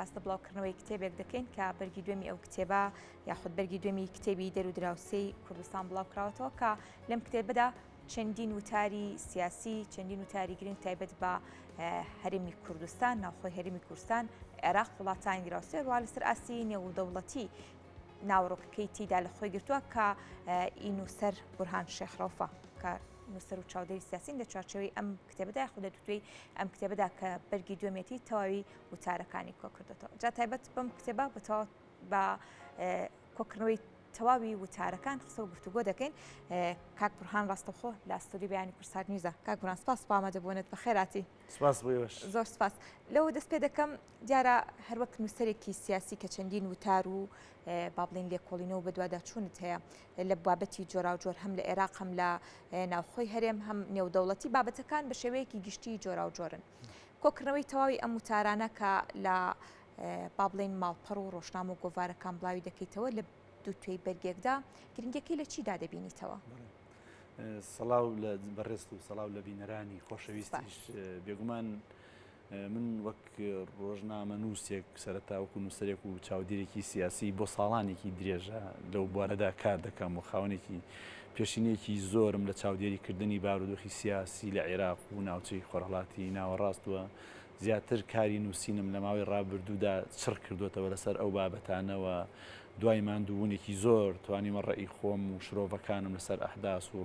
باس لە بڵاوکردنەوەی کتێبێک دەکەین کە بەرگی دوێمی ئەو کتێبە یاخود بەرگی دوێمی کتێبی دەر و دراوسێی کوردستان بڵاوکراوەتەوە کە لەم کتێبەدا چەندین وتاری سیاسی چەندین وتاری گرنگ تایبەت بە هەرێمی کوردستان ناوخۆی هەرێمی کوردستان عێراق وڵاتانی دراوسێ وا لەسەر ئاستی نێودەوڵەتی ناوەڕۆکەکەی تیدا لە خۆی گرتووە کە ئی نووسەر بورهان شێخ ڕەوفە کە نووسەر و چاودێری سیاسین لە چوارچێوەی ئەم کتێبەدا یاخود لە دوتوێی ئەم کتێبەدا کە بەرگی دوێمێتی تەواوی وتارەکانی کۆ کردێتەوە جا تایبەت بەم کتێبە بە بە کۆکردنەوەی تەواوی وتارەکان قسە و گفتوگۆ دەکەین کاک بورهان ڕاستەوخۆ لە ستۆدیۆی بەیانی کوردسات نیوزە کاک بورهان سپاس بۆ ئامادەبوونت بەخێراتی سپاس بۆ ئێوەش. زۆر سپاس لەوە دەست پێ دەکەم دیارە هەروەک نووسەرێکی سیاسی کە چەندین وتار و با بڵێین لێکۆڵینەوە و بەدواداچوونت هەیە لە بابەتی جۆراوجۆر هەم لە عێراق هەم لە ناوخۆی هەرێم هەم نێودەوڵەتی بابەتەکان بە شێوەیەکی گشتی جۆراوجۆرن کۆکردنەوەی تەواوی ئەم وتارانە کە لە با بڵێین ماڵپەڕ و ڕۆژنامە و گۆڤارەکان بڵاوی دەکەیتەوە لە دوو توێی بەرگێکدا گرنگەکەی لە چیدا دەبینیتەوە؟ سڵاو لە بەڕێزت و سڵاو لە بینەرانی خۆشەویستیش بێگومان من وەک ڕۆژنامەنووسێک سەرەتا وەکو نووسەرێک و چاودێرێکی سیاسی بۆ ساڵانێکی درێژە لەو بوارەدا کار دەکەم و خاوەنێکی پێشینەیەکی زۆرم لە چاودێریکردنی بارودۆخی سیاسی لە عێراق و ناوچەی خۆرهەڵاتی ناوەڕاست و زیاتر کاری نووسینم لە ماوەی ڕابردوودا چڕ کردووەتەوە لەسەر ئەو بابەتانە و دوای ماندووبوونێکی زۆر توانیمە ڕەئی خۆم و شرۆڤەکانم لەسەر ئەحداس و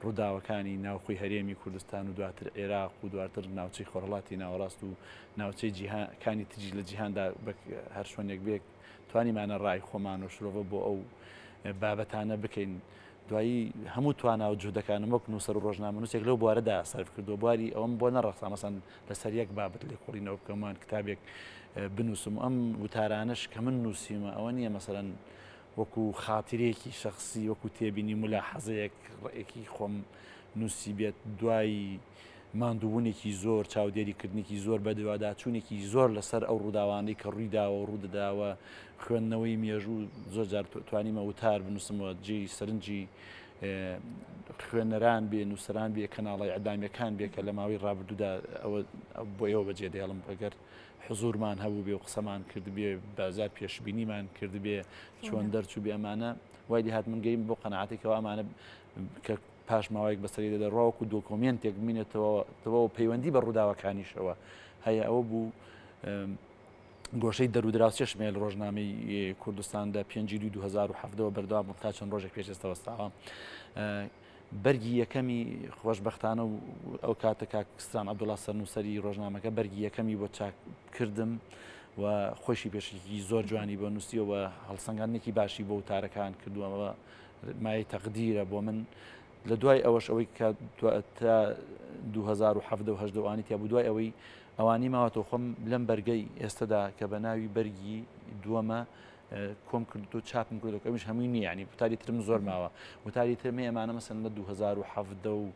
ڕووداوەکانی ناوخۆی هەرێمی کوردستان و دواتر عێراق و دواتر ناوچەی خۆرهەڵاتی ناوەڕاست و ناوچەی جیهانەکانی تریش لە جیهاندا بە هەر شوێنێک بێت توانیمانە ڕای خۆمان و شرۆڤە بۆ ئەو بابەتانە بکەین. دوایی هەموو توانا و جهدەکانم وەک نووسەر و ڕۆژنامەنووسێک لەو بوارەدا سەرف کردووە بواری ئەوەم بۆ نەڕەخسا مەسەن لەسەر یەک بابەت لێکۆڵینەوە بکەم وان کتابێک بنووسم و ئەم وتارانەش کە من نووسیمە ئەوە نییە مەسەلەن وەکو خاترێکی شخصی وەکو تێبینی ملاحەزەیەک ڕێکی خۆم نووسی بێت دوای ماندووبوونێکی زۆر چاودێریکردنێکی زۆر بەدواداچوونێکی زۆر لەسەر ئەو ڕووداوانەی کە ڕوویداوە و ڕوودەداوە خوێندنەوەی مێژوو زۆر جار توانیمە وتار بنووسمەوە جێی سەرنجی خوێنەران بێ نووسەران بێ کەناڵە ئیعلامیەکان بێ کە لە ماوەی ڕابردوودا ئەوە بۆ ئێوە بەجێ دێڵم ئەگەر حزورمان هەبوو بێ و قسەمان کردبێ بازار پێشبینیمان کردبێ چۆن دەرچوو بێ ئەمانە وای لێهات من گەیم بۆ قەناعەتێکەوە ئەمانە کە پاش ماوەیەک بەسەری دەدەڕوا وەکو دۆکۆمێنتێک بمینێتەوە و پەیوەندی بە ڕووداوەکانیشەوە هەیە ئەوە بوو گۆشەی دەرودراوسێشم هەیە لە ڕۆژنامەی کوردستان لە پێنجی دوو 2017 بەردەوام بووم تا چەند ڕۆژێک پێش ئێستا وەستاوە بەرگی یەکەمی خۆشببختانە و ئەو کاتە کاک ستران عەبدوڵا سەرنووسەری ڕۆژنامەکە بەرگی یەکەمی بۆ چاک کردم و خۆشی پێشێکی زۆر جوانی بۆ نووسیەوە هەڵسەنگاندنێکی باشی بۆ وتارەکان کردووەوە مایەی تەقدیرە بۆ من لە دوای ئەوەش ئەوەی کە تا 2017 و 18 ئەوانی تیا بوو دوای ئەوەی ئەوانی ماوەتەوە خۆم لەم بەرگەی ئێستەدا کە بە ناوی بەرگی دووەمە کۆم کردو چاپم کردو ئەویش هەمووی نییە ینی وتاری ترم زۆر ماوە وتاری ترم هەیە ئەمانە مەسەن لە 2017 و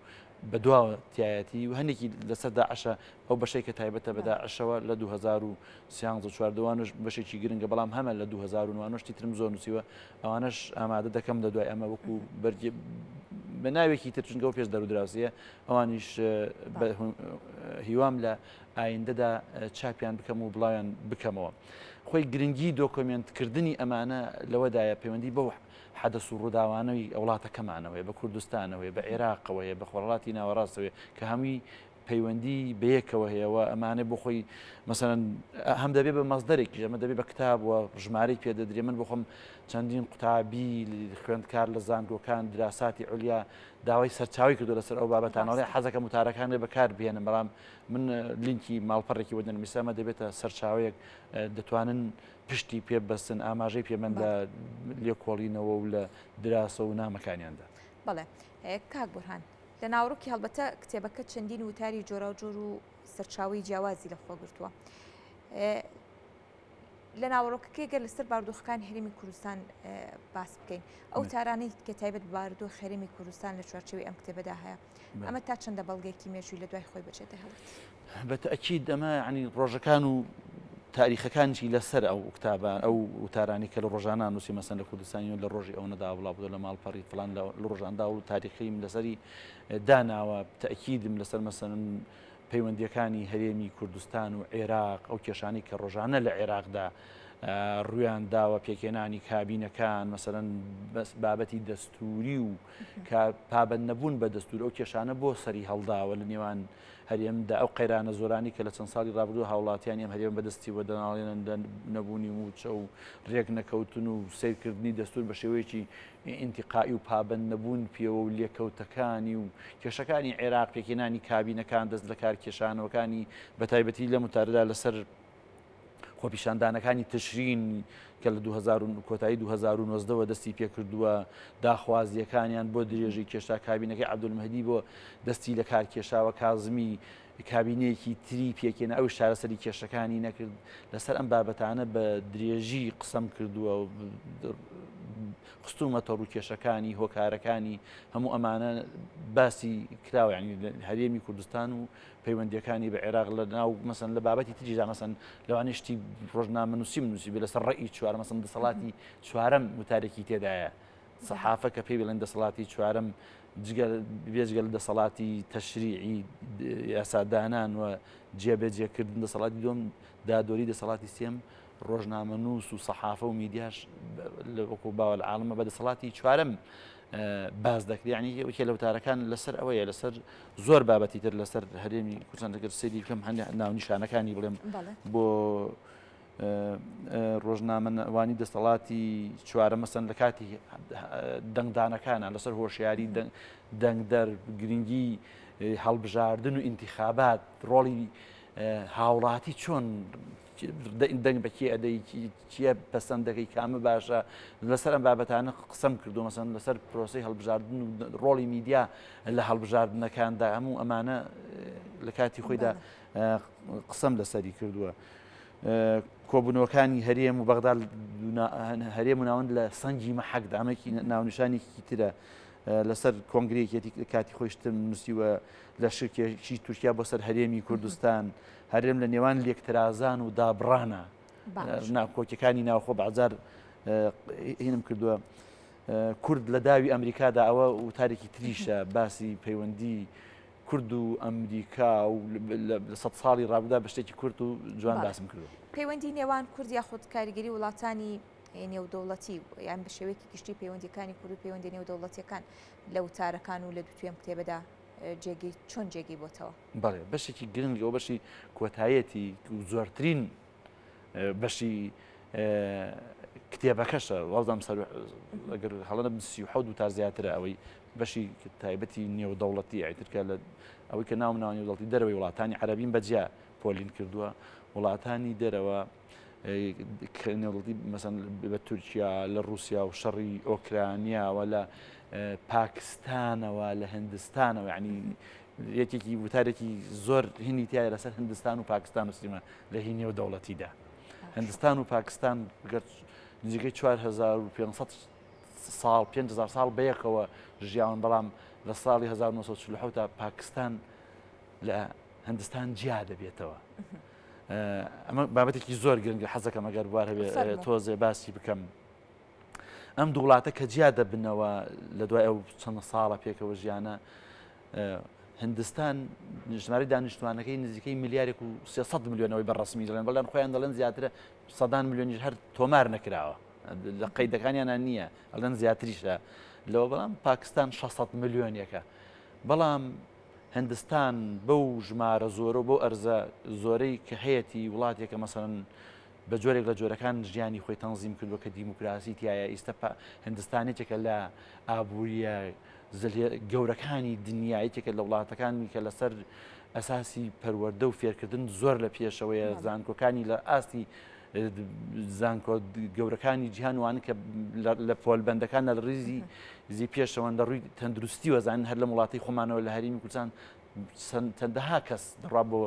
بەدواوە تایەتی و هەندێکی لەسەر داعشە ئەو بەشەی کە تایبەتە بە داعشەوە لە 2013 چواردەوانش بەشێکی گرنگە بەڵام هەمە لە 2009 شتی ترم زۆر نووسیوە ئەوانەش ئامادە دەکەم لە دوای ئەمە وەکو بەرگی بە ناوێکی تر چونکە پێش دەرودراوسیە ئەوانیش هیوام لە ئایندەدا چاپیان بکەم و بڵاویان بکەمەوە. خۆی گرنگی دۆکۆمێنتکردنی ئەمانە لەوەدایە پەیوەندی بەو حەدەس و ڕووداوانەی وڵاتەکەمانەوەیە، بە کوردستانەوەیە، بە عێراقەوەیە، بە خۆرهەڵاتی ناوەڕاستەوەیە کە هەمووی پەیوەندی بەیەکەوە هەیە و ئەمانە بۆ خۆی مەسەلەن هەم دەبێ بە مەسدەرێکیش ئەمە دەبێ بە کتاب و ژمارەی پێ دەدرێ من بۆ خۆم چەندین قوتابی خوێندکار لە زانکۆکان دراساتی عولیا داوای سەرچاوی کردو لەسەر ئەو بابەتانەڵێ حەزەکەم وتارەکانێ بەکار بهێنم بەڵام من لینکی ماڵپەڕێکی بۆ دەنووسم ئەمە دەبێتە سەرچاوەیەک دەتوانن پشتی پێ بەستن ئاماژەی پێ بەن لە لێکۆڵینەوە و لە دراسە و نامەکانیاندا. بەڵێ کاک بورهان لە ناوەڕۆکی هەڵبەتە کتێبەکە چەندین وتاری جۆراوجۆر و سەرچاوەی جیاوازی لە خۆ گرتووە. لە ناوەڕۆکەکەی گەر لەسەر بارودۆخەکانی هەرێمی کوردستان باس بکەین ئەو تارانەی کە تایبەت بارودۆخ هەرێمی کوردستان لە چوارچێوەی ئەم کتێبەدا هەیە ئەمە تا چەندە بەڵگەیەکی مێژووی لە دوای خۆی بەجێ دەهێڵێت؟ بە تەئکید ئەمە یعنی ڕۆژەکان و تاریخەکانیشی لەسەر ئەو کتابە ئەو وتارانی کە لە ڕۆژانە نووسی مەسەن لە کوردستانی و لە ڕۆژی ئەو نەدا بڵاو بووە لە ماڵپەڕی فلان لە ڕۆژاندا و تاریخیم لەسەری داناوە تەئکیدم لەسەر مەسەن. پەیوەندیەکانی هەرێمی کوردستان و عێراق ئەو کێشانەی کە ڕۆژانە لە عێراقدا ڕویان داوە پێکهێنانی کابینەکان مەسەرەن بەس بابەتی دەستوری و کە پابند نەبوون بە دەستور ئەو کێشانە بۆ سەری هەڵداوە لە نێوان هەرێمدا ئەو قەیرانە زۆرانی کە لە چەند ساڵی ڕابردوو هاوڵاتیانی ئەم هەرێم بەدەستیوە دەناڵێنن لە نەبوونی مووچە و ڕێک نەکەوتن و سەیرکردنی دەستور بە شێوەیەکی ئینتیقائی و پابەند نەبوون پێوە و لێکەوتەکانی و کێشەکانی عێراق، پێکهێنانی کابینەکان، دەست لەکار کێشانەوەکانی بەتایبەتی لەم وتارەدا لەسەر خۆپیشاندانەکانی تشرین کە لە 2000 کۆتایی 2019 وە دەستی پێکردووە داخوازیەکانیان بۆ درێژی کێشا کابینەکەی عەبدولمەهدی بۆ دەستی لە کار کێشاوە کازمی کابینەیەکی تری پێکێنە ئەو چارەسەری کێشەکانی نەکرد لەسەر ئەم بابەتانە بە درێژی قسەم کردووە و خستومەتە ڕوو کێشەکانی هۆکارەکانی هەموو ئەمانە باسی کراوە ینی هەرێمی کوردستان و پەیوەندیەکانی بە عێراق لە ناو مەسەن لە بابەتی تریدا مەسەن لەوانەیە شتی ڕۆژنامە نووسیم نووسی بێ لەسەر ڕێی چوار مەسەن دەسەڵاتی چوارەم وتارێکی تێدایە سەحافە کە پێی بڵێن دەسەڵاتی چوارەم بێجگە لە دەسەڵاتی تەشریعی یاسادانان و جێبەجێکردن دەسەڵاتی دوم دادۆری دەسەڵاتی سێم ڕۆژنامەنووس و سەحافە و میدیاش وەکو باوە لە عاڵمە بە دەسەڵاتی چوارەم باس دەکرێت یعنی یەکێ لە وتارەکان لەسەر ئەوەیە لەسەر زۆر بابەتی تر لەسەر هەرێمی کوردستان دەگەر سەیری بکەم هەندێک ناونیشانەکانی بڵێم بۆ ڕۆژنامەوانی دەسەڵاتی چوارە مەسەن لە کاتی دەنگدانەکانە لەسەر هۆشیاری دەنگدەر گرنگی هەڵبژاردن و ئینتخابات ڕۆڵی هاوڵاتی چۆن دەنگ بە کێ ئەدەی چیە پەسەند دەکەی کامە باشە لەسەر ئەم بابەتانە قسەم کردو مەسەن لەسەر پرۆسی هەڵبژاردن و ڕۆڵی میدیا لە هەڵبژاردنەکاندا هەموو ئەمانە لە کاتی خۆیدا قسەم لەسەری کردووە. کۆبوونەوەکانی هەرێم و بەغدا هەرێم و ناوەند لە سەنگی مەحەکدا ئەمەکی ناونیشانێکی ترە لەسەر کۆنگرەیەکێتی کاتی خۆیشتم نووسیوە لە شرکێکی تورکیا بۆ سەر هەرێمی کوردستان هەرێم لە نێوان لێکترازان و دابڕانە ناکۆکیەکانی ناوخۆ بەعجار هینم کردووە کورد لە داوی ئەمریکادا ئەوە وتارێکی تریشە باسی پەیوەندی کورد و ئەمریکا و لە سە ساڵی ڕابدا بە شتێکی کورت و جوان باسم کردو. پەیوەندی نێوان کورد یاخود کاریگەری وڵاتانی نێودەوڵەتی یان بە شێوەیەکی گشتی پەیوەندیەکانی کورد و پەیوەندی نێودەوڵەتیەکان لە وتارەکان و لە دوتوێم کتێبەدا جێگەی چۆن جێگەی بۆتەوە؟ بەڵێ بەشێکی گرنگ ئەو بەشی کۆتایەتی و زۆرترین بەشی کتێبەکەشە وازام سەر ئەگەر هەڵە نەبم 37 وتار زیاترە ئەوەی بەشی تایبەتی نێودەوڵەتی ئیتر کە لە ئەوەی کە ناوم ناوە نێودەوڵەتی دەرەوەی وڵاتانی عەرەبیم بەجیا پۆلین کردووە وڵاتانی دەرەوە نێودەوڵەتی مەسەن بە تورکیا لە رووسیا و شەڕی ئۆکرانیاوە لە پاکستانەوە لە هندستانەوە ینی یەکێکی وتارێکی زۆر هینی تایە لەسەر هندستان و پاکستان و سیما لە هی نێودەوڵەتیدا هندستان و پاکستان گەر نزیکەی 4500 ساڵ 5000 ساڵ بەیەکەوە ژیاون بەڵام لە ساڵی 1940 تا پاکستان لە هندستان جیا دەبێتەوە ئەمە بابەتێکی زۆر گرنگە حەزەکەم ئەگەر بوار هەبێ تۆزێ باسی بکەم ئەم دوو وڵاتە کە جیا دەبنەوە لە دوای ئەو چەند ساڵە پێکەوە ژیانە هندستان ژمارەی دانیشتوانەکەی نزیکەی ملیارێک و 300 میلیۆنەوەی بە ڕسمی دەڵێن بەڵام خۆیان دەڵێن زیاترە سەدان میلیۆنیش هەر تۆمار نەکراوە لە قەیدەکانیانە نییە ئەڵێن زیاتریشە لەوە بەڵام پاکستان 600 میلیۆنێکە بەڵام هندستان بەو ژمارە زۆرە و بەو ئەرزە زۆرەی کە هەیەی وڵاتێکە مەسەن بە جۆرێک لە جۆرەکان ژیانی خۆی تەنزیم کردووە کە دیموکراسی تایە ئیستا هندستان یەکێکە لە ئابووریە گەورەکانی دنیا یەکێکە لە وڵاتەکانی کە لەسەر ئەساسی پەروەردە و فێرکردن زۆر لە پێشەوەیە زانکۆکانی لە ئاستی زانکۆ گەورەکانی جیهان وان کە لە پۆلبەندەکان لە ڕیزی زی پێشەوەن لە ڕووی تەندروستی وەزانن هەر لە وڵاتی خۆمانەوە لە هەرێمی کوردستان چەندەها کەس دەڕا بۆ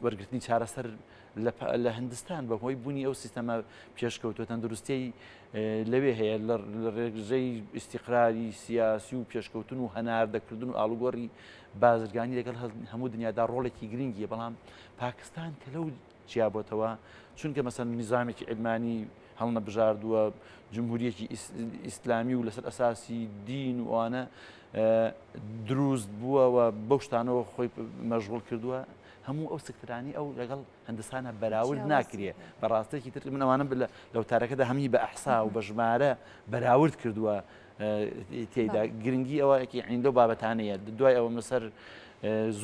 وەرگرتنی چارەسەر لە هندستان بە هۆی بوونی ئەو سیستەمە پێشکەوتوە تەندروستیی لەوێ هەیە لە ڕێژەی ئیستیقراری سیاسی و پێشکەوتن و هەناردەکردن و ئاڵوگۆڕی بازرگانی لەگەڵ هەموو دنیادا ڕۆڵێکی گرنگیە بەڵام پاکستان کە لەو جیابۆتەوە چونکە مەسەن نیزامێکی علمانی هەڵنەبژاردووە جمهوریەکی ئیسلامی و لەسەر ئەساسی دین و ئەوانە دروست بووە و بەو شتانەوە خۆی مەشغوڵ کردووە. هەموو ئەو سکتەرانی ئەو لەگەڵ هندستانە بەراورد ناکرێ بەڕاستێکی تر من ئەوانم لە وتارەکەدا هەمی بە ئەحسا و بە ژمارە بەراورد کردووە تێیدا گرنگی ئەوە یەکی عین لەو بابەتانەیە دوای ئەوە لەسەر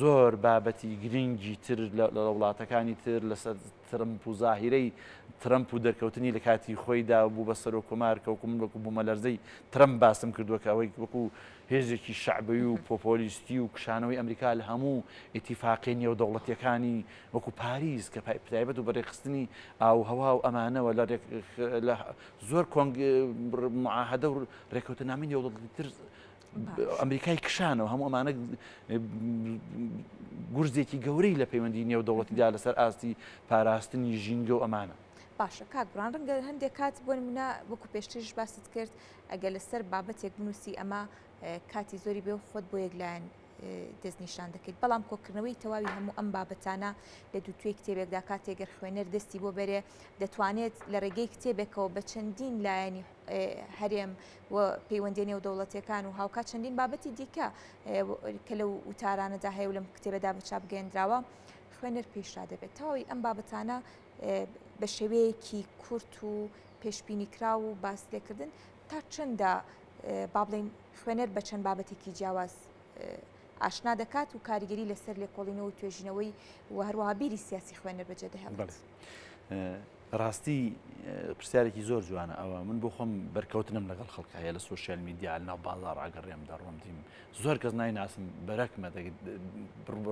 زۆر بابەتی گرنگی تر لە وڵاتەکانی تر لەسەر ترمپ و زاهیرەی ترەمپ و دەرکەوتنی لە کاتی خۆیدا بوو بە سەرۆک کۆمار کە وەکو من وەکو بوومەلەرزەی ترەمپ باسم کردووە کە ئەوەی وەکو هێزێکی شەعبی و پۆپۆلیستی و کشانەوەی ئەمریکا لە هەموو ئیتیفاقی نێودەوڵەتیەکانی وەکو پاریس کە تایبەت و بە رێکخستنی ئاووهەوا و ئەمانەوە لە لە زۆر کۆنگ معاهدە و رێککەوتنامەی نێودەوڵەتی تر ئەمریکای کشانەوە هەموو ئەمانە گورزێکی گەورەی لە پەیوەندی نێودەوڵەتیدا لەسەر ئاستی پاراستنی ژینگە و ئەمانە. باشە کاک بڕان ڕەنگە هەندێک کات بۆ نمونە وەکو پێشتریش باست کرد ئەگەر لەسەر بابەتێک بنووسی ئەمە کاتی زۆری بێ و خۆت بۆ یەک لایەن دەستنیشان دەکەیت بەڵام کۆکردنەوەی تەواوی هەموو ئەم بابەتانە لە دووتوێی کتێبێکدا کاتێک گەر خوێنەر دەستی بۆ بەرێ دەتوانێت لە ڕێگەی کتێبێکەوە بە چەندین لایەنی هەرێم و پەیوەندیە نێودەوڵەتیەکان و هاوکات چەندین بابەتی دیکە کە لەو وتارانەدا هەیە و لەم کتێبەدا بە چاپ گەیەندراوە خوێنەر پێی شاد دەبێت. تەواوی ئەم بابەتانە بە شێوەیەکی کورت و پێشبینیکراو و باس لێکردن تا چەندە با بڵێین خوێنەر بە چەند بابەتێکی جیاواز ئاشنا دەکات و کاریگەری لەسەر لێکۆڵینەوە و توێژینەوەی و هەروەها بیری سیاسی خوێنەر بەجێ دەهێڵێت. بەڕاستی پرسیارێکی زۆر جوانە ئەوە من بۆ خۆم بەرکەوتنم لەگەڵ خەڵک هەیە لە سوسیال میدیا لەناو بازاڕ ئەگەڕێم دەڕۆم دیم زۆر کەس نایناسم بەرەکمە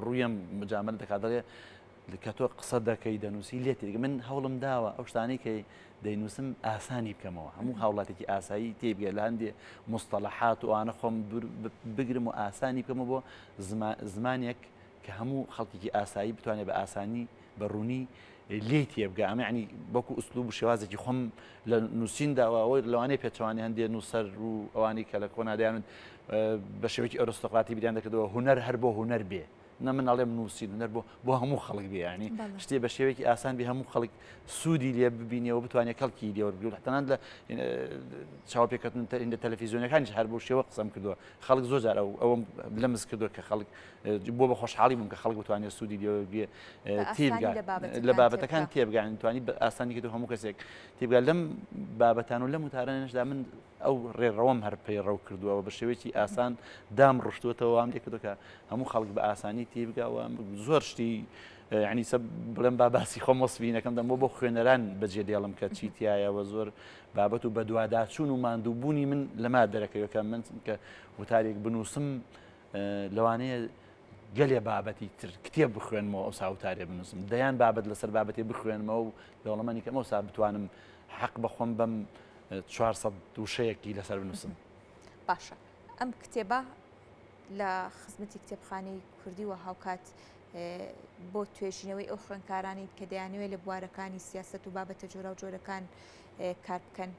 ڕوویم مجامل دەکات دەڵێ کە تۆ قسە دەکەی دەنووسی لێ تێگە من هەوڵم داوە ئەو شتانەی کە دەینووسم ئاسانی بکەمەوە هەموو هاوڵاتێکی ئاسایی تێبگە لە هەندێ مستەلەحات و ئەوانە خۆم بگرم و ئاسانی بکەمەوە بۆ زمانێک کە هەموو خەڵکێکی ئاسایی بتوانێت بە ئاسانی بە ڕوونی لێی تێبگا ئەمە یعنی وەکو ئوسلوب و شێوازێکی خۆم لە نووسیندا و ئەوەی لەوانەیە پێچەوانی هەندێ نووسەر و ئەوانی کە لە کۆنا دەیانوت بە شێوەیەکی ئەرستۆقراتی بیریان دەکردەوە هونەر هەر بۆ هونەر بێ نە من ئەڵێم نووسین هونەر بۆ بۆ هەموو خەڵک بێ ینی شتێ بە شێوەیەکی ئاسان بێ هەموو خەڵک سوودی لێ ببینەوە بتوانێت کەڵکی لێ وەربگرێت تەنانەت لە چاوپێکەوتن لە تەلەفیزیۆنەکانیش هەر بۆ شێوە قسەم کردووە خەڵک زۆر جار ئەو ئەوەم لەمس کردووە کە خەڵک بۆ بە خۆشحاڵی بووم کە خەڵک بتوانێت سوودی لێ وەربگرێ تێبگا لە بابەتەکان تێبگان توانی بە ئاسانی کە هەموو کەسێک تێبگا لەم بابەتان و لەم وتارانەشدا من ئەو ڕێڕەوەم هەر پەیڕەو کردووە بە شێوەیەکی ئاسان دام ڕشتووەتەوە وام لێ کردووە کە هەموو خەڵک بە ئاسانی تێبگا و زۆر شتی یعنی سە بڵێم با باسی خۆم وەسفی نەکەم دەم بۆ بۆ خوێنەران بەجێ دێڵم کە چی تایەوە زۆر بابەت و بەدواداچوون و ماندووبوونی من لەما دەرەکەوێت کە من کە وتارێک بنووسم لەوانەیە گەلێ بابەتی تر کتێب بخوێنمەوە ئەوسا وتارێ بنووسم دەیان بابەت لەسەر بابەتێ بخوێنمەوە و دەوڵەمەنی کەم ئەوسا بتوانم حەق بە خۆم بەم 400 وشەیەکی لەسەر بنووسم. باشە ئەم کتێبە لە خزمەتی کتێبخانەی کوردی و هاوکات بۆ توێژینەوەی ئەو خوێندکارانەی کە دەیانەوێت لە بوارەکانی سیاسەت و بابەتە جۆراوجۆرەکان کار بکەن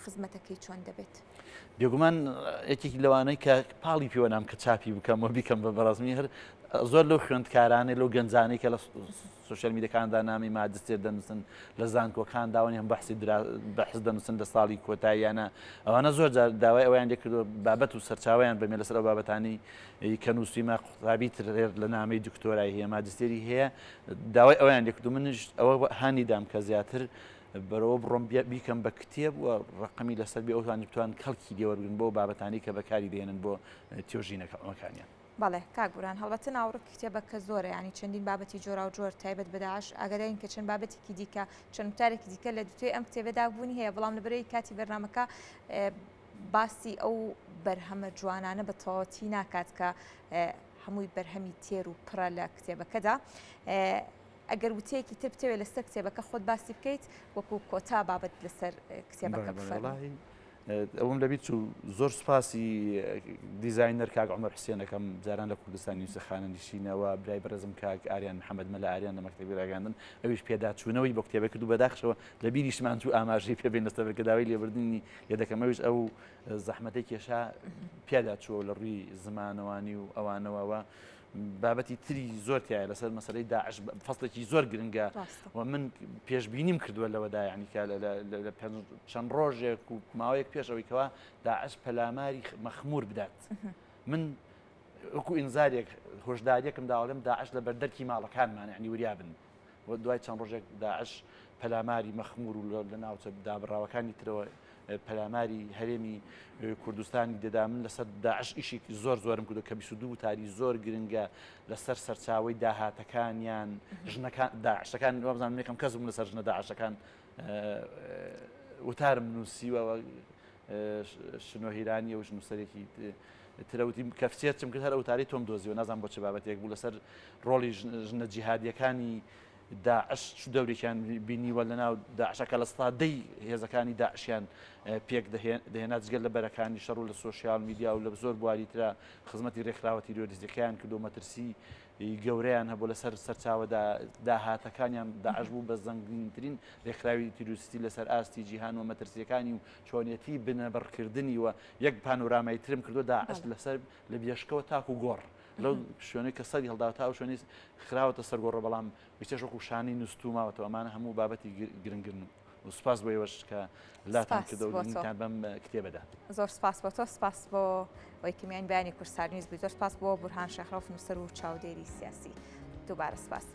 خزمەتەکەی چۆن دەبێت؟ بێگومان یەکێک لەوانەی کە پاڵی پێوەنام کە چاپی بکەم و بیکەم بە بەڕزمی هەر زۆر لەو خوێندکارانەی لەو گەنجانەی کە لە سوسیال میدیاکاندا نامی ماجستێر دەنووسن لە زانکۆکان داوانی هەم بەحسی بەحس دەنووسن لە ساڵی کۆتاییانە ئەوانە زۆر جار داوای ئەویان لێکردو بابەت و سەرچاویان بەمێ لەسەر ئەو بابەتانی کە نووسیمە قوتابی تر لە نامەی دکتۆرای هەیە ماجستێری هەیە داوای ئەویان لێکردو منیش ئەوە هانی دام کە زیاتر بەرەوە بڕۆم بیکەم بە کتێب و ڕقمی لەسەر بێ ئەوتوان بتوان کەڵکی لێوەرگن بۆ بابەتانی کە بەکاری دێنن بۆ توێژینەکەەکانیان. بەڵێ کاک بورهان هەڵبەتە ناوەڕۆکی کتێبەکە زۆرە یانی چەندین بابەتی جۆراوجۆر تایبەت بە داعش ئاگادارین کە چەند بابەتێکی دیکە چەند وتارێکی دیکە لە دوتوێی ئەم کتێبەدا بوونی هەیە بەڵام لەبەرەی کاتی بەرنامەکە باسی ئەو بەرهەمە جوانانە بە تەواوەتی ناکات کە هەمووی بەرهەمی تێر و پڕە لە کتێبەکەدا. ئەگەر وتەیەکی تر بتەوێت لەسەر کتێبەکە خۆت باسی بکەیت وەکو کۆتا بابەت لەسەر کتێبەکە بفەرموو. ئەوم لەبیر چوو زۆر سوپاسی دیزاینەر کاک عومەر حوسێن ئەکەم جاران لە کوردستان نیوزە خانەنشینەوە برای بەڕێزم کاک ئاریان محەمەد مەلا ئاریان لە مەکتەبی ڕاگەیاندن ئەویش پێداچوونەوەی بۆ کتێبە کرد و بەداخشەوە لە بیریشمان چوو ئاماژەی پێ بێن لەسەر کە داوای لێبوردنی لێ دەکەم ئەویش ئەو زەحمەتەی کێشا پیادا چووە لە ڕووی زمانەوانی و ئەوانەوە بابەتی تری زۆر تایە لەسەر مەسەلەی داعش فەسڵێکی زۆر گرنگە و من پێشبینیم کردووە لەوەدا یعنی کە لە چەند ڕۆژێک و ماوەیەک پێش ئەوەی کەوا داعش پەلاماری مەخمور بدات من وەکو ئینزارێک هۆشداریەکم داوەلم داعش لە بەردەرکی ماڵەکانمان یعنی وریابن و دوای چەند ڕۆژێک داعش پەلاماری مەخمور و لە ناوچە دابڕاوەکانی ترەوە پەلاماری هەرێمی کوردستانی دەدا من لەسەر داعش ئیشی زۆر زۆرم کردو کە 22 وتاری زۆر گرنگە لەسەر سەرچاوی داهاتەکانیان ژنەکان داعشەکان وابزانم یەکەم کەس بووم لەسەر ژنە داعشەکان وتارم نووسیوە شنۆ هیرانی ئەوش نووسەرێکی ترە وتی کە search م کرد هەر ئەو وتارەی تۆم دۆزیەوە نازانم بۆ چ بابەتێک بوو لەسەر ڕۆڵی ژنە جیهادیەکانی داعش چ دەورێکیان بینیوە لە ناو داعشەکە لە ستا دەی هێزەکانی داعشیان پێک دەهێنا جگە لە بەرەکانی شەڕ و لە social media و لە زۆر بواری ترا خزمەتی ڕێکخراوە تیرۆریستەکەیان کردو مەترسی گەورەیان هەبوو لەسەر سەرچاوە داهاتەکانیان، داعش بوو بە زەنگینترین رێکخراوی تیرۆریستی لەسەر ئاستی جیهان و مەترسییەکانی و چۆنیەتی بنەبڕکردنی و یەک پانۆرامای ترم کردووە داعش لەسەر لە بێشکەوە تاکو گۆڕ لەو شوێنەی کە سەری هەڵداوە تا ئەو شوێنەی خراوەتە سەر گۆڕە بەڵام ویستێش وەکو شانەی نووستوو ماوەتەوە ئەمانە هەموو بابەتی گرنگن و سوپاس بۆ ئێوەش کە لاتان سپاس کردەوە بۆ تۆ. گرنگیتان بەم کتێبەدا. زۆر سپاس بۆ تۆ سپاس بۆ ئەوەی کە میانی بەیانی کوردستان نیوز بووی زۆر سپاس بۆ بورهان شێخ ڕەوف نووسەر و چاودێری سیاسی دووبارە سپاس.